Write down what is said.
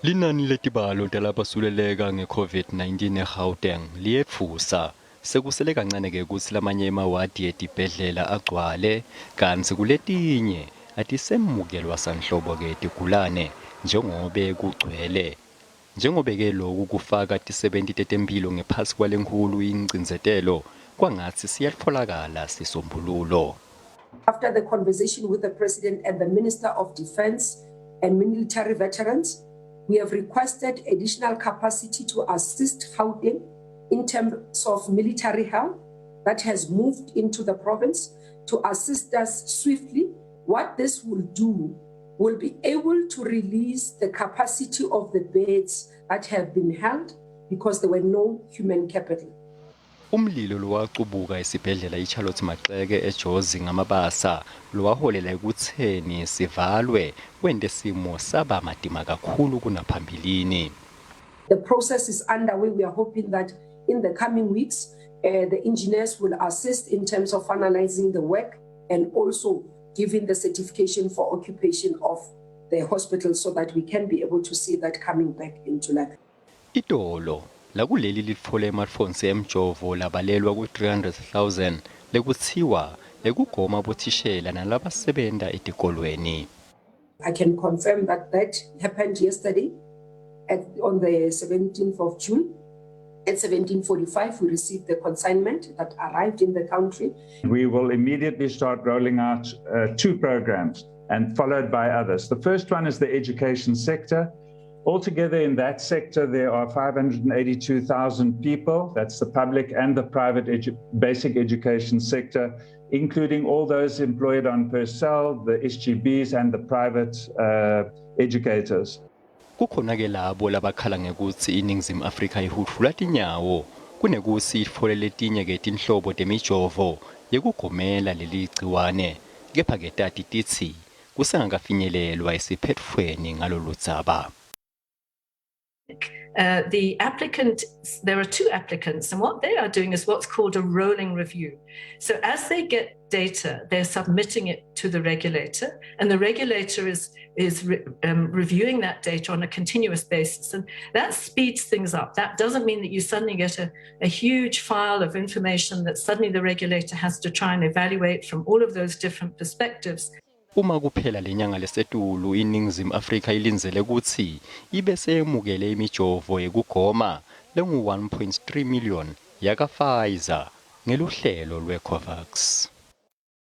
Linani letibalo talabasuleleka nge-COVID-19 eGauteng liyephusa. Sekusele kancane-ke ukuthi lamanye emawadi etibhedlela agcwale, kanti kuletinye atisemukelwa sanhlobo-ke tigulane njengobe kugcwele. Njengobe-ke loku kufaka tisebenti tetempilo ngephansi kwalenkulu ingcindzetelo, kwangathi siyatfolakala sisombululo. After the conversation with the President and the Minister of Defense and military veterans, we have requested additional capacity to assist Gauteng in terms of military help that has moved into the province to assist us swiftly. What this will do will be able to release the capacity of the beds that have been held because there were no human capital. Umlilo lowacubuka esibhedlela iCharlotte Maxeke eJozi ngamabasa lowaholela ekutheni sivalwe kwente simo saba madima kakhulu kunaphambilini. The process is underway. We are hoping that in the coming weeks the engineers will assist in terms of finalizing the work and also giving the certification for occupation of the hospital so that we can be able to see that coming back into life. Itolo lakuleli litfole smartphones emjovo labalelwa ku-300,000 lekuthiwa lekugoma bothishela nalabasebenta etikolweni. I can confirm that happened yesterday on the 17th of June. At 17:45, we received the consignment that arrived in the country. We will immediately start rolling out 2 programs and followed by others. The first one is the education sector. Altogether in that sector, there are 582,000 people. That's the public and the private basic education sector, including all those employed on Purcell, the SGBs and the private educators. Kukhona-ke labo labakhala ngekuthi iNingizimu Afrika ihudfula tinyawo kunekuthi itfole letinye-ke tinhlobo temijovo yekugomela leli gciwane, kepha-ke tati tithi kusengakafinyelelwa esiphetfweni ngalolu dzaba. The applicant, there are 2 applicants, and what they are doing is what's called a rolling review. So as they get data, they're submitting it to the regulator, and the regulator is reviewing that data on a continuous basis, and that speeds things up. That doesn't mean that you suddenly get a huge file of information that suddenly the regulator has to try and evaluate from all of those different perspectives. Uma kuphela lenyanga lesetulu iNingizimu Afrika ilinzele ukuthi ibe seyemukele imijovo yekugoma lengu 1.3 million yaka Pfizer ngeluhlelo lweCOVAX.